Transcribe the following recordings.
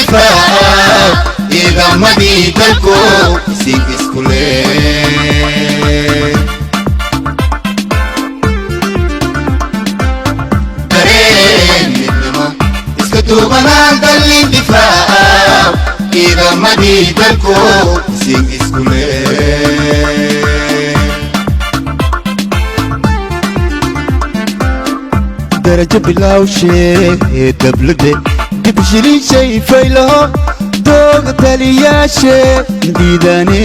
difaaca, ciidamadii dalku isin isku leh. Dareen midnimo, iska duubanaan, dallin difaaca, ciidamadii dalku isin isku leh. Darajo bilawshe dablade dibshiliishay faylaho dooga taliyaashe diidane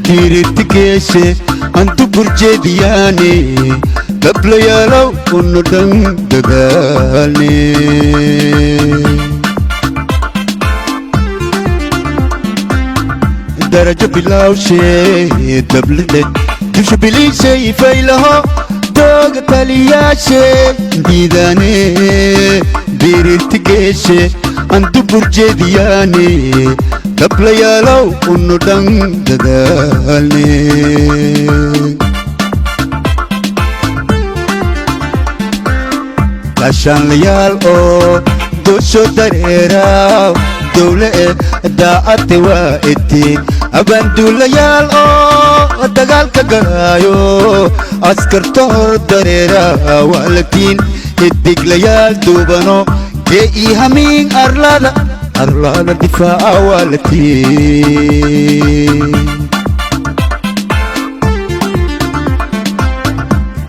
dirirtigeeshe antu burjeediyaane dablayaalow unu dhan dadaalne. Darajo bilawshe dablade dibshbiliishay faylaho dooga taliyaashe diidane dirirtigeeshe andu burjeediyaane dablayaalow unu dhan dadaalne. Gaashaanlayaal oo doosho dareera dowle e daacadte waa etiin abaanduulayaal oo dagaalka galaayo askarta hor dareera waa latiin hidiglayaal duubano kee ii hamiin arlada arlada difaaca waa latiin.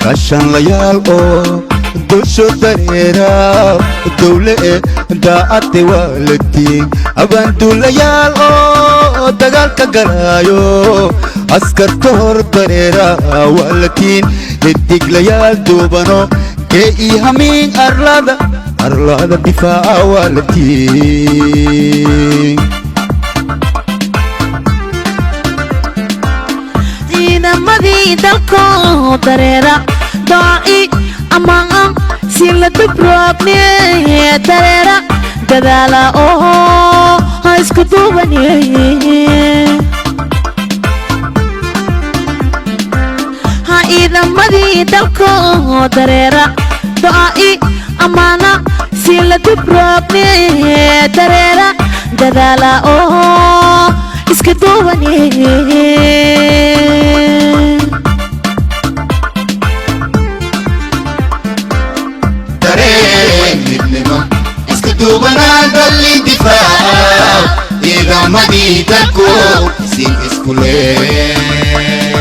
Gaashaanlayaal oo dusho dareera dowle e daacadte waa latiin abaanduulayaal oo dagaalka galaayo askarta hor dareera waa latiin hidiglayaal duubano kee ii hamiin arlada arlada difaaca waa latiin. Ciidamadii dalko dareera dooci amaa si la dubroobne dareera dadaala oo ha isku duubane. Ha ciidamadii dalko dareera dooci amaana si la dubroobne dareera dadaala oo iska duubane. Dareen midnimo, iska duubanaan, dallin difaaca, ciidamadii dalku isin isku leh.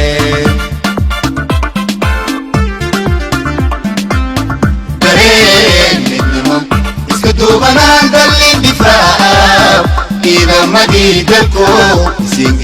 Dareen midnimo, iska duubanaan, dallin difaaca, ciidamadii dalku isin.